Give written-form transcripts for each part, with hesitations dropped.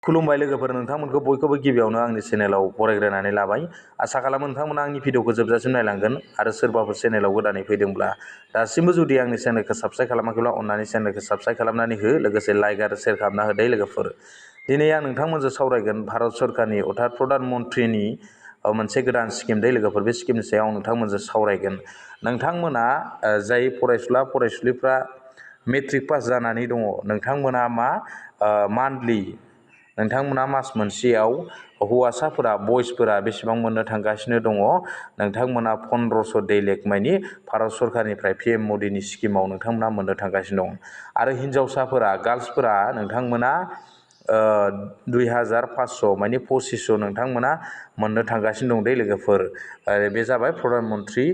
खुलुमबाय लोगोफोर, नोंथांमोनखौ बयखौबो गिबियावनो आंनि चेनेलाव बरायग्रोनानै लाबाय। आसा खालामो नोंथांमोना आंनि भिडिअखौ जोबजासिम नायलांगोन आरो सोरबाफोर चेनेलाव गोदानै फैदोंब्ला दासिमबो जुदि आंनि चेनेलखौ साबस्क्राइब खालामाखैब्ला अन्नानै चेनेलखौ साबस्क्राइब खालामनानै हो, लोगोसे लाइक आरो शेयार खालामना हो दे लोगोफोर। दिनै आं नोंथांमोनजों सावरायगोन भारत सरकारनि अर्थात प्रधान मन्त्रिनि मोनसे गोदान स्किम दे लोगोफोर। बे स्किमनि सायाव आं नोंथांमोनजों सावरायगोन। नोंथांमोना जाय फरायसुलिफ्रा मेट्रिक पास जानानै दङ, नोंथांमोना मान्थलि नोंथांमोना मास मोनसेयाव हौवासाफोरा बयसफोरा बेसेबां मोननो थांगासिनो दङ, नोंथांमोना 1500 दैलेख मानि भारत सरकारनिफ्राय PM मदिनि स्किमाव नोंथांमोना मोननो थांगासिनो दं। आरो हिन्जावसाफोरा गार्लसफोरा नोंथांमोना 2500 मानि 2500 नोंथांमोना मोननो थांगासिनो दं दे लोगोफोर। बे जाबाय प्रधान मन्त्रि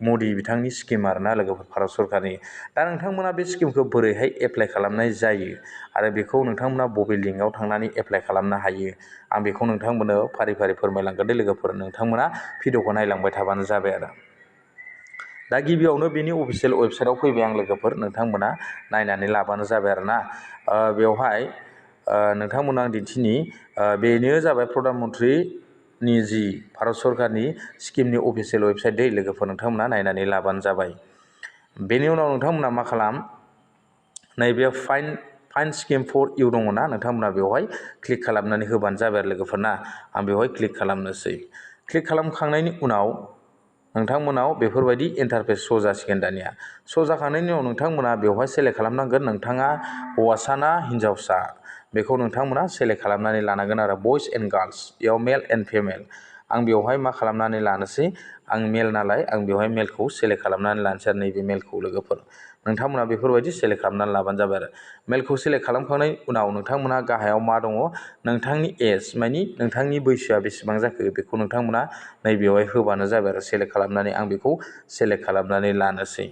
मदि बिथांनि स्किम आरोना लोगोफोर, भारत सरकारनि। दा नोंथांमोना बे स्किमखौ बोरैहाय एप्लाइ खालामनाय जायो आरो बेखौ नोंथांमोना बबे लिंकआव थांनानै एप्लाइ खालामनो हायो, आं बेखौ नोंथांमोननो फारि फारि फोरमायलांगोन दे लोगोफोर। नोंथांमोना भिडिअखौ नायलांबाय थाबानो जाबाय आरो। दा गिबियावनो बेनि अफिसियेल वेबसाइटआव फैबाय आं लोगोफोर, नोंथांमोना नायनानै लाबानो जाबाय आरोना। बेवहाय नोंथांमोना आं दिन्थिनि, बेनो जाबाय प्रधान मन्त्रिनि जि भारत सरकारनि स्किमनि अफिसियेल वेबसाइट दे लोगोफोर, नोंथांमोना नायनानै लाबानो जाबाय। बेनि उनाव नोंथांमोना मा खालाम, नैबे फाइन्ड स्किम फर इउ दङ ना, नोंथांमोना बेवहाय क्लिक खालामनानै होबानो जाबाय आरो लोगोफोर ना। आं बेवहाय क्लिक खालामनोसै। क्लिक खालामखांनायनि उनाव नोंथांमोनाव बेफोरबायदि इन्टारफेस श' जासिगोन दानिया। श' जाखांनायनि उनाव नोंथांमोना बेवहाय सेलेक्ट खालामनांगोन नोंथाङा हौवासा ना हिन्जावसा, बेखौ नोंथांमोना सेलेक्ट खालामनानै लानांगोन आरो बयस एन्ड गार्लस, बेयाव मेल एन्ड फिमेल। आं बेवहाय मा खालामनानै लानोसै, आं मेल नालाय आं बेवहाय मेलखौ सेलेक्ट खालामनानै लानोसै आरो नैबे मेलखौ लोगोफोर। नोंथांमोना बेफोरबायदि सेलेक्ट खालामनानै लाबानो जाबाय आरो। मेलखौ सेलेक्ट खालामखांनायनि उनाव नोंथांमोना गाहायाव मा दङ, नोंथांनि एज मानि नोंथांनि बैसोआ बेसेबां जाखो बेखौ नोंथांमोना नैबेयावहाय होबानो जाबाय आरो सेलेक्ट खालामनानै। आं बेखौ सेलेक्ट खालामनानै लानोसै।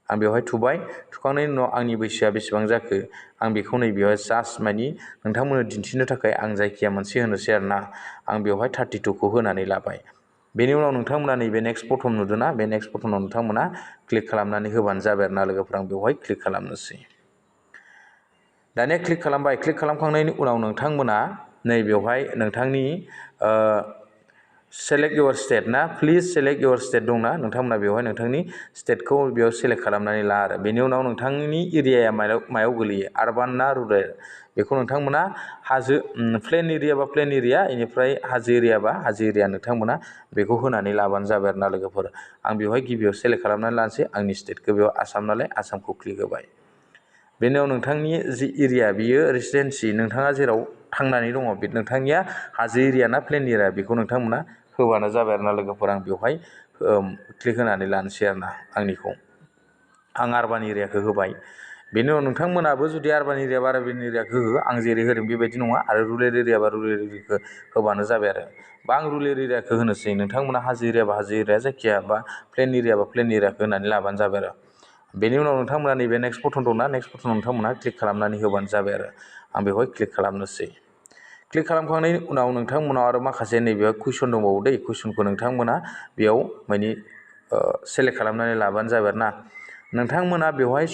आं बेवहाय थुबाय, थुखांनायनि उनाव आंनि बैसोआ बेसेबां जाखो आं बेखौ नैबेयावहाय जास्ट मानि नोंथांमोननो दिन्थिनो थाखाय आं जायखिया मोनसे होनोसै आरोना। आं बेवहाय 32खौ होनानै लाबाय। बेनि उनाव नोंथांमोना नैबे नेक्स्ट बटन नुदोंना, बे नेक्स्ट बटनाव नोंथांमोना क्लिक खालामनानै होबानो जाबाय आरोना लोगोफोर। आं बेवहाय क्लिक खालामनोसै। दानिया क्लिक खालामबाय। क्लिक खालामखांनायनि उनाव नोंथांमोना नैबेवहाय नोंथांनि सेलेक्ट इउर स्टेट ना, प्लिज सेलेक्ट इउर स्टेट दंना, नोंथांमोना बेवहाय नोंथांनि स्टेटखौ बेयाव सेलेक्ट खालामनानै ला आरो। बेनि उनाव नोंथांनि एरियाया मायाव गोलैयो, आरबान ना रुरेल, बेखौ नोंथांमोना प्लेन एरियाबा प्लेन एरिया, बेनिफ्राय हाजो एरियाबा हाजो एरिया, नोंथांमोना बेखौ होनानै लाबानो जाबाय आरोना लोगोफोर। आं बेवहाय गिबियाव सेलेक्ट खालामनानै लानोसै, आंनि स्टेटखौ बेयाव आसाम नालाय आसामखौ क्लिक होबाय। बेनि उनाव नोंथांनि जि एरिया बियो रेसिडेन्सि, नोंथाङा जेराव थांनानै दङ बे नोंथांनिया हाजो एरिया ना प्लेन एरिया, बेखौ नोंथांमोना होबानो जाबाय आरोना लोगोफोर। आं बेवहाय क्लिक होनानै लानोसै आरोना आंनिखौ। आं आरबान एरियाखौ होबाय। बेनि उनाव नोंथांमोनाबो जुदि आरबान एरिया बा आरबान एरियाखौ हो, आं जेरै होदों बेबायदि नङा, आरो रुरेल एरिया बा रुरेल एरियाखौ होबानो जाबाय आरो। बा आं रुरेल एरियाखौ होनोसै, नोंथांमोना हाजो एरिया बा हाजो एरिया, जायखिया बा प्लेन एरिया बा प्लेन एरियाखौ होनानै लाबानो जाबाय आरो। बेनि उनाव नोंथांमोना नैबे नेक्स्ट बटन दंना, नेक्स्ट बटनाव नोंथांमोना क्लिक खालामनानै होबानो जाबाय आरो। आं बेवहाय क्लिक खालामनोसै। क्लिक खालामखांनायनि उनाव नोंथांमोनाव आरो माखासे नैबेयाव कुइसन दंबावो दै, कुइसनखौ नोंथांमोना बेयाव मानि सेलेक्ट खालामनानै लाबानो जाबाय आरोना। नोंथांमोना बेवहाय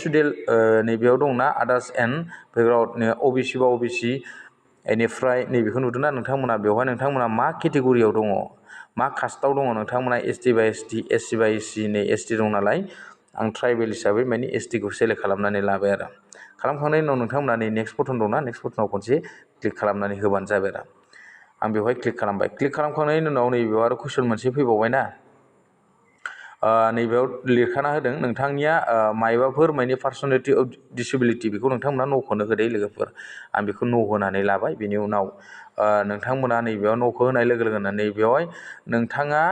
नैबेयाव दंना आदार्स एन्ड बेकग्राउन्ड, OBC बा OBC, बेनिफ्राय नैबेखौ नुदोंना नोंथांमोना, बेवहाय नोंथांमोना मा केटेगरियाव दङ, मा कास्टआव दङ, नोंथांमोना ST बा ST, SC बा SC, नै ST दं नालाय आं ट्राइबेल हिसाबै मानि STखौ सेलेक्ट खालामनानै लाबाय आरो। खालामखांनायनि उनाव नोंथांमोना नै नेक्स्ट बटन दंना, नेक्स्ट बटनाव खनसे क्लिक खालामनानै होबानो जाबाय आरो। आं बेवहाय क्लिक खालामबाय। क्लिक खालामखांनायनि उनाव नैबेयाव आरो कुइसन मोनसे फैबावबाय ना, नैबेयाव लिरखाना होदों नोंथांनिया मायबाफोर माने पार्सनेलिटि अफ डिसेबिलिटि, बेखौ नोंथांमोना न'खौनो होदो लोगोफोर। आं बेखौ न' होनानै लाबाय। बेनि उनाव नोंथांमोना नैबेयाव न'खौ होनाय लोगो लोगोनो नैबेयावहाय नोंथाङा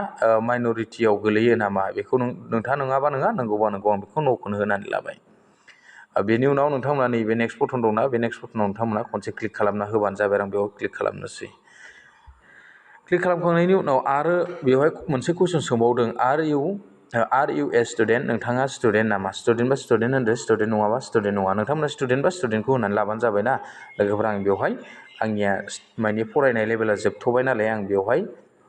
माइन'रिटियाव गोलैयो नामा, बेखौ नोंथाङा नङाबा नङा, नंगौबा नंगौ, आं बेखौ न'खौनो होनानै लाबाय। बेनि उनाव नोंथांमोना नैबे नेक्स्ट बटन दंना, बे नेक्स्ट बटनाव नोंथांमोना खनसे क्लिक खालामना होबानो जाबाय। आं बेयाव क्लिक खालामनोसै। क्लिक खालामखांनायनि उनाव आरो बेवहाय मोनसे कुइसन सोंबावदों, आर इउ ए स्टुडेन्ट, नोंथाङा स्टुडेन्ट नामा, स्टुडेन्ट बा स्टुडेन्ट होनदो, स्टुडेन्ट नङाबा स्टुडेन्ट नङा, नोंथांमोना स्टुडेन्ट बा स्टुडेन्टखौ होनानै लाबानो जाबाय ना लोगोफोर। आं बेवहाय आंनिया माने फरायनाय लेभेला जोबथ'बाय नालाय आं बेवहाय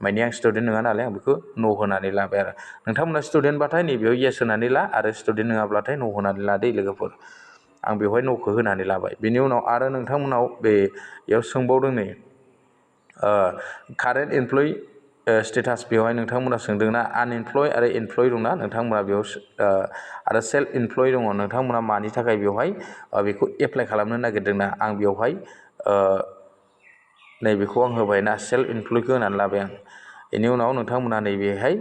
माने आं स्टुडेन्ट नङा नालाय आं बेखौ न' होनानै लाबाय आरो। नोंथांमोना स्टुडेन्टबाथाय नैबेयाव येस होनानै ला, आरो स्टुडेन्ट नङाब्लाथाय न' होनानै ला दै लोगोफोर। आं बेवहाय न'खौ होनानै लाबाय। बेनि उनाव आरो नोंथांमोनाव बेयाव सोंबावदों नै कारेन्ट एमप्लयि स्टेटास बेवहाय नोंथांमोना सोंदोंना आनएमप्लय आरो एमप्लय दंना नोंथांमोना बेयाव आरो सेल्फ एमप्लय दङ नोंथांमोना मानि थाखाय बेवहाय बेखौ एप्लाइ खालामनो नागिरदोंना आं बेवहाय नैबेखौ आं होबायना सेल्फ एमप्लयखौ होनानै लाबाय आं। बेनि उनाव नोंथांमोना नैबेहाय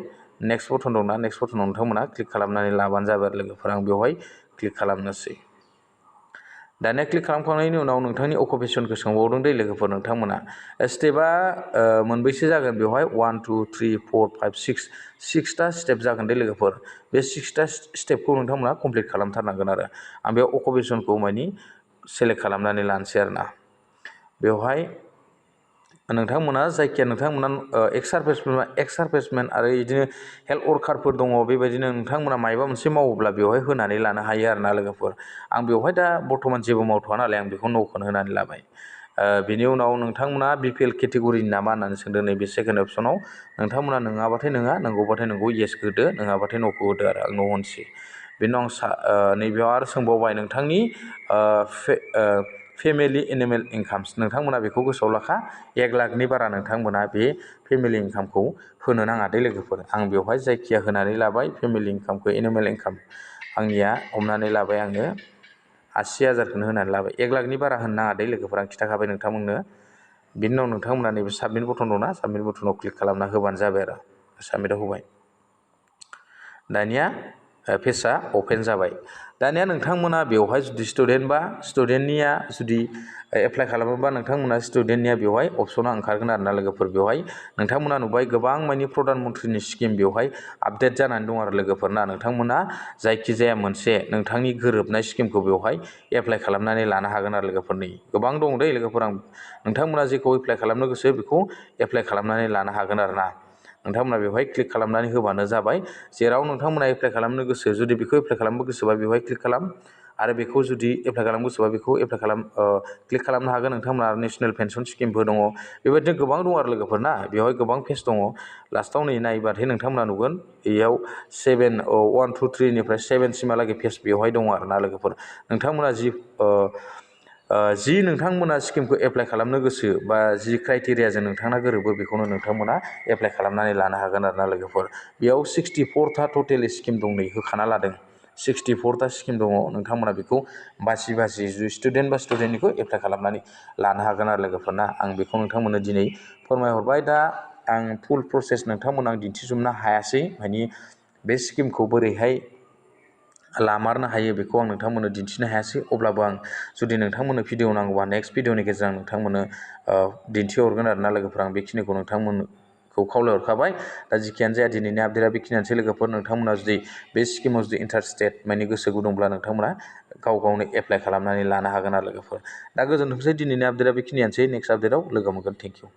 नेक्स्ट बटन दंना नेक्स्ट बटनाव नोंथांमोना क्लिक खालामनानै लाबानो जाबाय आरो लोगोफोर। आं बेवहाय क्लिक खालामनोसै। दानिया क्लिक खालामखांनायनि उनाव नोंथांनि अकुपेसनखौ सोंबावदों दै लोगोफोर नोंथांमोना स्टेपआ मोनबैसे जागोन बेवहाय 1 2 3 4 5 6टा स्टेप जागोन दै लोगोफोर। बे 6टा स्टेपखौ नोंथांमोना कमप्लिट खालामथारनांगोन आरो आं बे अकुपेसनखौ मानि सेलेक्ट खालामनानै लानोसै आरोना। बेवहाय नोंथांमोना जायखिया नोंथांमोना एक्स सार्भिसमेन आरो बिदिनो हेल्थ वर्कारफोर दङ बेबायदिनो नोंथांमोना माबा मोनसे मावोब्ला बेवहाय होनानै लानो हायो आरोना लोगोफोर। आं बेवहाय दा बर्थमान जेबो मावथ'वा नालाय आं बेखौ न'खौनो होनानै लाबाय। बिनि उनाव नोंथांमोना बिपिएल केटेगरिनि नामा होननानै सोंदों नैबे सेकेन्ड अप्सनाव नोंथांमोना नङाबाथाय नङा नंगौबाथाय नंगौ येस होदो नङाबाथाय न'खौ होदो आरो आं न' होनोसै। बेनि उनाव नैबेयाव आरो सोंबावबाय नोंथांनि फेमिलि एनुवेल इनकाम्स नोंथांमोना बेखौ गोसोआव लाखा 1 लाखनि बारा नोंथांमोना बे फेमिलि इनकामखौ होनो नाङा दे लोगोफोर। आं बेवहाय जायखिया होनानै लाबाय फेमिलि इनकामखौ एनुवेल इनकाम आंनिया हमनानै लाबाय आङो 80,000खौनो होनानै लाबाय 1 लाखनि बारा होनो नाङा दे लोगोफोर आं खिन्थाखाबाय नोंथांमोननो। बिनि उनाव नोंथांमोना नैबे साबमिट बटन दंना साबमिट बटनाव क्लिक खालामना होबानो जाबाय आरो साबमिटआव होबाय। दानिया पेजआ अपेन जाबाय। दानिया नोंथांमोना बेवहाय जुदि स्टुडेन्टनिया जुदि एप्लाइ खालामोबा नोंथांमोना स्टुडेन्टनिया बेवहाय अपसना ओंखारगोन आरोना लोगोफोर। बेवहाय नोंथांमोना नुबाय गोबां मानि प्रधान मन्त्रिनि स्किम बेवहाय आपडेट जानानै दं आरो लोगोफोरना नोंथांमोना जायखिजाया मोनसे नोंथांनि गोरोबनाय स्किमखौ बेवहाय एप्लाइ खालामनानै लानो हागोन आरो लोगोफोरनि गोबां दं दै लोगोफोर। आं नोंथांमोना जेखौ एप्लाइ खालामनो गोसो बेखौ एप्लाइ खालामनानै लानो हागोन आरोना। नोंथांमोना बेवहाय क्लिक खालामनानै होबानो जाबाय। जेराव नोंथांमोना एप्लाइ खालामनो गोसो जुदि बेखौ एप्लाइ खालामनो गोसोबा बेवहाय क्लिक खालाम आरो बेखौ जुदि एप्लाइ खालामनो गोसोबा बेखौ क्लिक खालामनो हागोन। नोंथांमोना नेसनेल पेन्सन स्किमबो दङ बेबायदिनो गोबां दं आरो लोगोफोर ना बेवहाय गोबां पेज दङ। लास्टआव नै नायबाथाय नोंथांमोना नुगोन बेयाव 1 2 3निफ्राय 7सिमहालागै पेज बेवहाय दङ आरोना लोगोफोर। नोंथांमोना जि नोंथांमोना स्किमखौ एप्लाइ खालामनो गोसो बा जि क्राइटेरियाजों नोंथांना गोरोबो बेखौनो नोंथांमोना एप्लाइ खालामनानै लानो हागोन आरोना लोगोफोर। बेयाव 64था टटेल स्किम दं नै होखाना लादों 64था स्किम दङ। नोंथांमोना बेखौ बासि स्टुडेन्ट बा स्टुडेन्टनिखौ एप्लाइ खालामनानै लानो हागोन आरो लोगोफोरना। आं बेखौ नोंथांमोननो दिनै फोरमायहरबाय। दा आं फुल प्रसेस नोंथांमोननो आं दिन्थिजोबनो हायासै मानि बे स्किमखौ बोरैहाय लामारनो हायो बेखौ आं नोंथांमोननो दिन्थिनो हायासै। अब्लाबो आं जुदि नोंथांमोननो भिडिअ नांगौबा नेक्स्ट भिडिअनि गेजेरजों नोंथांमोननो दिन्थिहरगोन आरोना लोगोफोर। आं बेखिनिखौ नोंथांमोनखौ खावलायहरखाबाय। दा जिखियानो जाया दिनैनि आपडेटआ बेखिनियानोसै लोगोफोर। नोंथांमोना जुदि बे स्किमाव जुदि इन्टारेस्टेड माने गोसो गुदुंब्ला नोंथांमोना गावनो एप्लाइ खालामनानै लानो हागोन आरो लोगोफोर। दा गोजोनथोंसै दिनैनि आपडेटआ बेखिनियानोसै। नेक्स्ट आपडेटआव लोगो मोनगोन। Thank you.